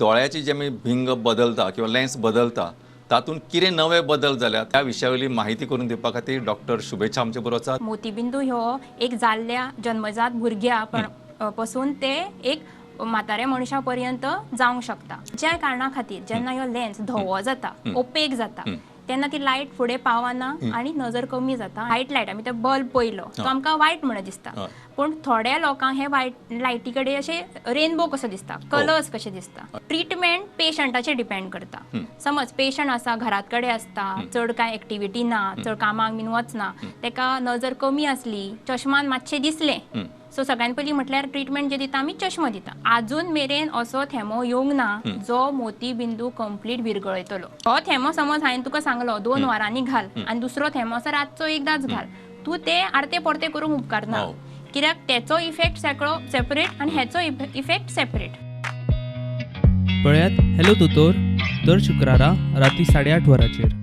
दोळ्याची जे आमी भिंग बदलता किंवा लेंस बदलता तातूंत कितें नवे बदल जाल्या त्या विशया वयली माहिती करून दिवपा खातीर डॉक्टर शुभेच्छा आमचे बरोबर आसात. मोतीबिंदू ह्यो एक जाल्ल्या जन्मजात भुरग्या पसून ते एक म्हाताऱ्या मनशा पर्यंत जावंक शकता. ज्या कारणा खातीर जेन्ना ह्यो लेन्स धवो जाता, ओपेक जाता, तेन्ना ती लायट फुडें पावना आनी नजर कमी जाता. व्हायट लायट आमी ते बल्ब पयलो तो आमकां वायट म्हणून दिसता, पूण थोड्या लोकांक हे वायट लायटी कडेन अशें रेनबो कसो दिसता, कलर्स कशे दिसता. ट्रिटमेंट पेशंटाचेर डिपेंड करता. समज पेशंट आसा, घरात कडेन आसता, चड कांय एक्टिविटी ना, चड कामाक बीन वचना, तेका नजर कमी आसली, चश्मान मातशें दिसलें, सो सगळ्यान पयलीं म्हटल्यार ट्रिटमेंट जे दिता आमी चश्मो दिता. आजून मेरेन असो थेमो येवंक ना जो मोतीबिंदू कंप्लीट विरगळयतलो. हो थेमो समज हांवें तुका सांगलो 2 वरांनी घाल आनी दुसरो थेमो आसा रातचो एकदांच घाल, तूं ते आरते परते करूंक उपकारना, कित्याक तेचो इफेक्ट सगळो सेपरेट आनी हेचो इफेक्ट सेपरेट. पळयात हॅलो दोतोर दर शुक्रारा राती 8:30 वरांचेर.